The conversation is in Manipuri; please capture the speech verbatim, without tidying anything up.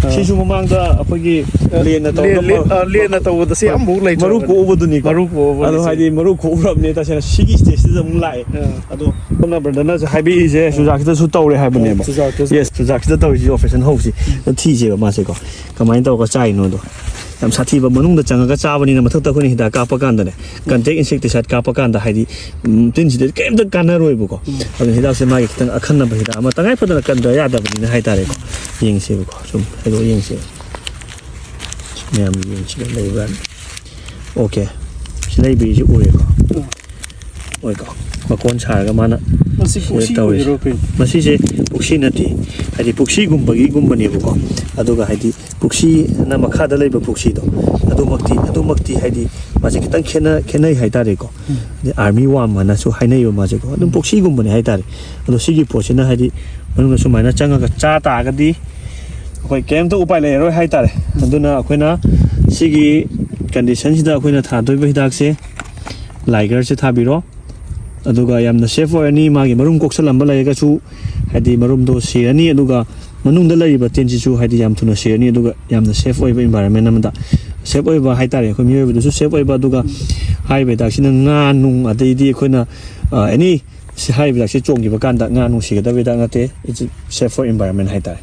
ꯑꯥ꯫ ꯁꯤꯁꯨ ꯃꯃꯥꯡꯗ ꯑꯩꯈꯣꯏꯒꯤ ꯂꯦꯟꯅ ꯇꯧꯔꯒ ꯂꯦꯟ-, ꯂꯦꯟ-, ꯃ-, ꯑꯥ, ꯂꯦꯟꯅ ꯇꯧꯕꯗ ꯁꯤ ꯑꯃꯐꯥꯎ ꯂꯩꯇ꯭ꯔꯕꯅꯦ꯫ ꯃꯔꯨ ꯀꯣꯛꯎꯕꯗꯨꯅꯤꯀꯣ꯫ ꯃꯔꯨ ꯀꯣꯛꯎꯕꯅꯤ ꯑꯗꯣ ꯁꯤ꯫ ꯍꯥꯏꯗꯤ ꯃꯔꯨ ꯀꯣꯛꯎꯔꯕꯅꯦ ꯇꯁꯦꯡꯅ ꯁꯤꯒꯤ stage ꯁꯤꯗ ꯑꯃꯨꯛ ꯂꯥꯛꯑꯦ꯫ ꯑꯥ꯫ ꯑꯗꯣ ꯁꯣꯝꯅ brother ꯅꯁꯨ ꯍꯥꯏꯕꯤꯔꯤꯁꯦ ꯑꯥ꯫ ꯆꯨꯖꯥꯛꯁꯤꯗꯁꯨ ꯇꯧꯔꯦ ꯍꯥꯏꯕꯅꯦꯕ꯫ ꯆꯨꯖꯥꯛꯇꯁꯨ꯫ Yes, ꯆꯨꯖꯥꯛꯁꯤꯗ ꯇꯧꯔꯤꯁꯤ operation ꯍꯧꯁꯤ꯫ ꯎꯝ꯫ ꯊꯤꯁꯦꯕ ꯃꯥꯁꯦꯀꯣ꯫ ꯀꯃꯥꯏꯅ ꯇꯧꯔꯒ ꯆꯥꯏꯅꯣꯗꯣ꯫ ꯌꯥꯝ ꯁꯥꯊꯤꯕ ꯃꯅꯨꯡꯗ ꯆꯪꯉꯒ ꯆꯥꯕꯅꯤꯅ ꯃꯊꯛꯇ ꯑꯩꯈꯣꯏꯅ ꯍꯤꯗꯥꯛ ꯀꯥꯞꯄ ꯀꯥꯟꯗꯅꯦ, contact insecticide ꯀꯥꯞꯄ ꯀꯥꯟꯗ ꯍꯥꯏꯗꯤ, ꯎꯝ, ꯇꯤꯟꯁꯤꯗ ꯀꯩꯝꯇ ꯀꯥꯟꯅꯔꯣꯏꯕꯀꯣ꯫ ꯎꯝ꯫ ꯑꯗꯨꯅ ꯍꯤꯗꯥꯛꯁꯦ ꯃꯥꯒꯤ ꯈꯤꯇꯪ ꯑꯈꯟꯅꯕ ꯍꯤꯗꯥꯛ ꯑꯃ ꯇꯉꯥꯏ ꯐꯗꯅ ꯀꯟꯗ ꯌꯥꯗꯕꯅꯤꯅ ꯍꯥꯏꯇꯥꯔꯦꯀꯣ꯫ ꯌꯦꯡꯁꯦꯕꯀꯣ꯫ ꯁꯨꯝ ꯍꯥꯏꯗꯣꯛꯑ ꯌꯦꯡꯁꯦꯕ꯫ ꯃꯌꯥꯝ ꯌꯦꯡꯁꯤꯒ ꯂꯩꯕ꯭ꯔꯥꯅ꯫ Okay꯫ ꯁꯤ ꯂꯩꯕꯤꯁꯤ ꯎꯔꯦꯀꯣ꯫ ꯎꯝ꯫ ꯑꯣꯏꯀꯣ꯫ ꯃꯀꯣꯟ ꯁꯥꯔꯒ ꯃꯥꯅ ꯃꯁꯤ ꯁꯤꯗ ꯄꯨꯈ꯭ꯔꯤ ꯇꯧꯔꯤꯁꯦ꯫ ꯑꯣꯏꯗꯣꯏꯔꯣ ꯀꯩꯅꯣ? ꯃꯁꯤꯁꯦ ꯄꯨꯈ꯭ꯔꯤ ꯅꯠꯇꯦ꯫ ꯍꯥꯏꯗꯤ ꯄꯨꯈ꯭ꯔꯤꯒꯨꯝꯕꯒꯤꯒꯨꯝꯕꯅꯦꯕꯀꯣ꯫ ꯑꯗꯨꯒ ꯍꯥꯏꯗꯤ ꯄꯨꯈ꯭ꯔꯤꯅ ꯃꯈꯥꯗ ꯂꯩꯕ ꯄꯨꯈ꯭ꯔꯤꯗꯣ꯫ ꯑꯗꯨꯃꯛꯇꯤ, ꯑꯗꯨꯃꯛꯇꯤ ꯍꯥꯏꯗꯤ ꯃꯥꯁꯦ ꯈꯤꯇꯪ ꯈꯦꯠꯅ-, ꯈꯦꯠꯅꯩ ꯍꯥꯏꯇꯥꯔꯦꯀꯣ꯫ ꯎꯝ꯫ ꯑꯗꯩ army worm ꯍꯥꯏꯅꯁꯨ ꯍꯥꯏꯅꯩꯕ ꯃꯥꯁꯦꯀꯣ꯫ ꯑꯗꯨꯝ ꯎꯝ꯫ ꯄꯨꯈ꯭ꯔꯤꯒꯨꯝꯕꯅꯦ ꯍꯥꯏꯇꯥꯔꯦ꯫ ꯑꯗꯣ ꯁꯤꯒꯤ ꯄꯣꯠꯁꯤꯅ ꯍꯥꯏꯗꯤ ꯃꯅꯨꯡꯗ ꯁꯨꯃꯥꯏꯅ ꯆꯪꯉꯒ ꯆꯥ ꯇꯥꯔꯒꯗꯤ ꯑꯩꯈꯣꯏ ꯀꯩꯝꯇ ꯎꯄꯥꯏ ꯂꯩꯔꯔꯣꯏ ꯍꯥꯏꯇꯥꯔꯦ꯫ ꯑꯗꯨꯅ ꯑꯩꯈꯣꯏꯅ ꯁꯤꯒꯤ condition ꯁꯤꯗ ꯑꯩꯈꯣꯏꯅ ꯊꯥꯗꯣꯏꯕ ꯍꯤꯗꯥꯛꯁꯦ Liger ꯁꯦ ꯊꯥꯕꯤꯔꯣ꯫ ꯑꯗꯨꯒ ꯌꯥꯝꯅ safe ꯑꯣꯏꯔꯅꯤ, ꯃꯥꯒꯤ ꯃꯔꯨꯝ ꯀꯣꯛꯁꯜꯂꯝꯕ ꯂꯩꯔꯒꯁꯨ ꯍꯥꯏꯗꯤ ꯃꯔꯨꯝꯗꯣ ꯁꯤꯔꯅꯤ, ꯑꯗꯨꯒ ꯃꯅꯨꯡꯗ ꯂꯩꯔꯤꯕ ꯇꯤꯟꯁꯤꯁꯨ ꯍꯥꯏꯗꯤ ꯌꯥꯝ ꯊꯨꯅ ꯁꯤꯔꯅꯤ, ꯑꯗꯨꯒ ꯌꯥꯝꯅ safe ꯑꯣꯏꯕ environment ꯑꯃꯗ, safe ꯑꯣꯏꯕ ꯍꯥꯏꯇꯥꯔꯦ, ꯑꯩꯈꯣꯏ ꯃꯤꯑꯣꯏꯕꯗꯁꯨ safe ꯑꯣꯏꯕ꯫ ꯑꯗꯨꯒ ꯍꯥꯏꯔꯤꯕ ꯍꯤꯗꯥꯛꯁꯤꯅ ꯉꯥ ꯅꯨꯡ, ꯑꯗꯩꯗꯤ ꯑꯩꯈꯣꯏꯅ, ꯑ, any ꯁꯤ ꯍꯥꯏꯔꯤꯕ ꯍꯤꯗꯥꯛꯁꯤ ꯆꯣꯡꯈꯤꯕ ꯀꯥꯟꯗ ꯉꯥ ꯅꯨꯡ ꯁꯤꯒꯗꯕ ꯍꯤꯗꯥꯛ ꯅꯠꯇꯦ꯫ It's safe for environment ꯍꯥꯏꯇꯥꯔꯦ꯫